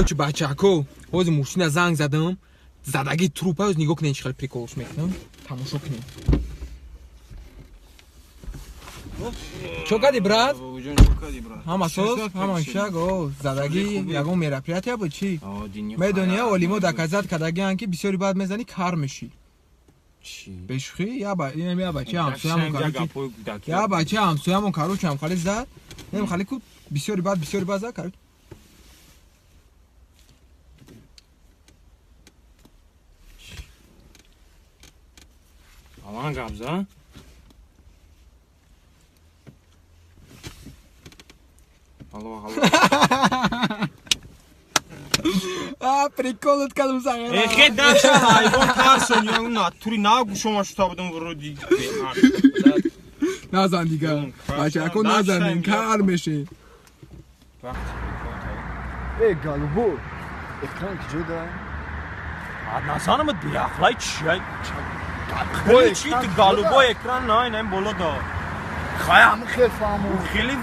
Короче, бачако, ҳозир мошина занг задам, задаги трупа, ҳоз нигоҳ кунед, чӣ хел приколш мекунам. Тамошо кунед. Чо кади, брат? Ҳама соз, ҳама шаг, о, задаги ягон мероприятия буд чӣ? Медони, олимо доказать кардагианд, ки бисёри баъд мезанӣ, кар мешӣ. Бешухӣ, я бача ҳамсоямон, короче, я бача ҳамсоямон, короче, ҳамхали зад, нем хали ку бисёри баъд зад, короче. Алан гап за? Алло, алло. А, приколот кардам сағира. Эхе, даша, ҳайвон тарсон, я натури на гӯшома шута будам вроде. Назан дига. Бачако, назанин, кар мешин. Э, голубой. Экран киҷо да? Назанамат беақлай чия? Чи ту голубой экран на, ин боло да. Хая хел фаҳму. Хеле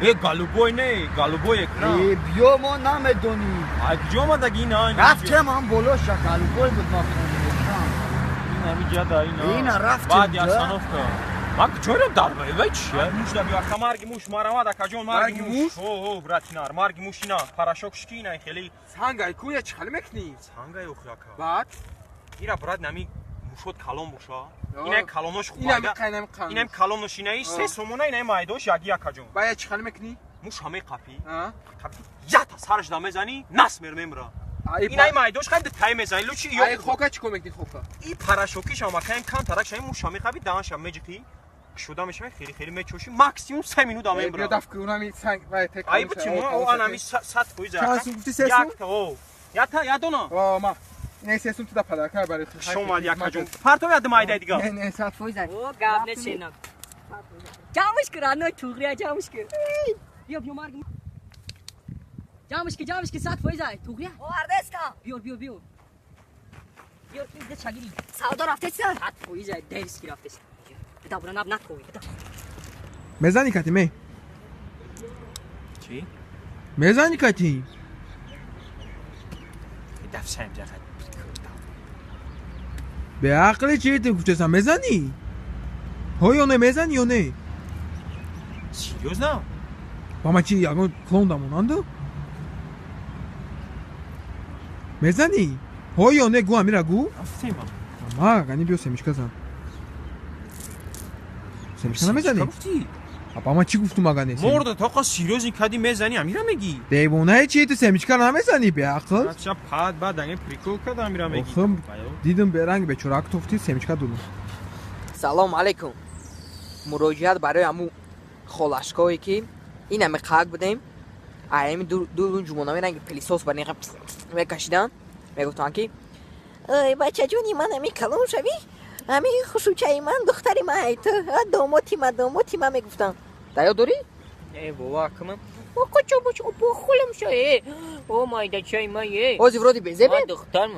э голубой не, голубой экран. Э, биё, мо намедонӣ. А куҷо омадаги ина? Рафтем ҳам болоша, голубой буд, ма экран. Ин ҳами ҷада ина. Ина рафтем. Баъди остановка. Ма куҷоро дар вай чия? Муш да биё, ака, марги муш марамад, акаҷон, марги муш. О, о, брат, ина, марги муш ина, порошок шки ина хеле. Сангай ку, я чӣ хеле мекунӣ? Сангай охи, ака. Баъд? Ира, брат, нами мушот калон боша. Ина калонош хуб. Ина инам калонош инаи 3 сомона, инаи майдош яги, акаҷон. Ба я чӣ хеле мекунӣ? Муш ҳаме қапи. Қапи ята сараш да мезани, нас мер мемра. Инаи майдош хай тай мезани, лучи ё. Ай хока чӣ кор мекунӣ, хока? И порошокиш ам акаем кам тарак шаи муш ҳаме қапи, даҳанша меҷиқи. Шуда мешавад, хеле хеле мечоши, максимум 3 минут ам мембра. Биё даф кунам санг вай тек. Ай бути мо о анами 100%. Чанд сум гуфти, 3 сум? Якта о. Ята ядона. О, ма. Не, 3 сум туда подарка барои ту. Шумо якаҷон. Партов яд майда дига. Не, не, 100%. О, гап нечена. Ҷамъш кун, родной, туғрия ҷамъш кун. Биё, биё, марг. Ҷамъш ки, ҷамъш ки, 100% ай, туғрия. Овардеста. Биёр, биёр, биёр. Биёр, ки де чагири. Савдо рафтеста? 100% ай, дерс ки рафтеста. Бида, бура наб накови. Бида. Мезани кати ме? Чӣ? Мезани кати? Дафшаем ҷақат. Беақли чи ту гуфтесам, мезанӣ? Ҳо ё не, мезанӣ ё не? Серьёзно? Ба ма чи ягон клон дамонанду? Мезанӣ? Ҳо ё не, гӯ, амира, гӯ. Рафтем. Ма гани, биё, семечка зан. Семечка намезанӣ? Гуфтӣ? Ба ма чӣ гуфтум агане? Морда тоқа серьёзно кади мезанӣ, амира мегӣ? Девонаи чи ту семечка намезанӣ, беақл? Ча пад баъд ане прикол када, амира мегӣ. Охим дидим беранг бечорак тофти, семечка дудум. Салом алейкум. Муроҷиат барои ҳамун холашкое, ки ин ҳами қак будем, аями ду лунҷумонами ранги пылесос бар неқа мекашиданд, мегуфтанд, ки Ой, бачаҷони ман, ами калон шавӣ, ами хушучаи ман, духтари ман, ай ту домоти ма, домоти ма, мегуфтанд. Дар ёд дорӣ? Э, бова кумам. О, кучо буч, о, хулам ша, э. О, майдачаи ма, э. Ҳозир вроде безебе. Ма духтар,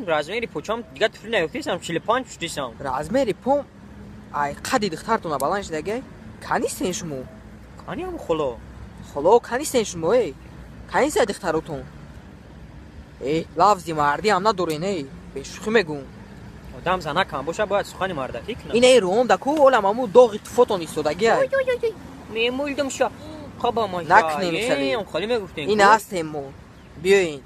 размери почам дига туфли наёфтесам, 45 пуштесам. Размери пом ай қади духтартона баланд шудагай. Канистен шумо? Кани ам холо. Холо, канистен шумо, э? Каниста духтаротон? Э, лафзи мардӣ ҳам надорен, э. Бешухӣ мегӯм. Одам занак ҳам боша, бояд сухани мардакӣ кунад. Ин эй роом да ку олам ҳаму доғи туфотон истодагиай. Мемулдум ша. Қаба ма. Накунем хеле. Хеле мегуфтем. Ин ҳастем мо. Биёин.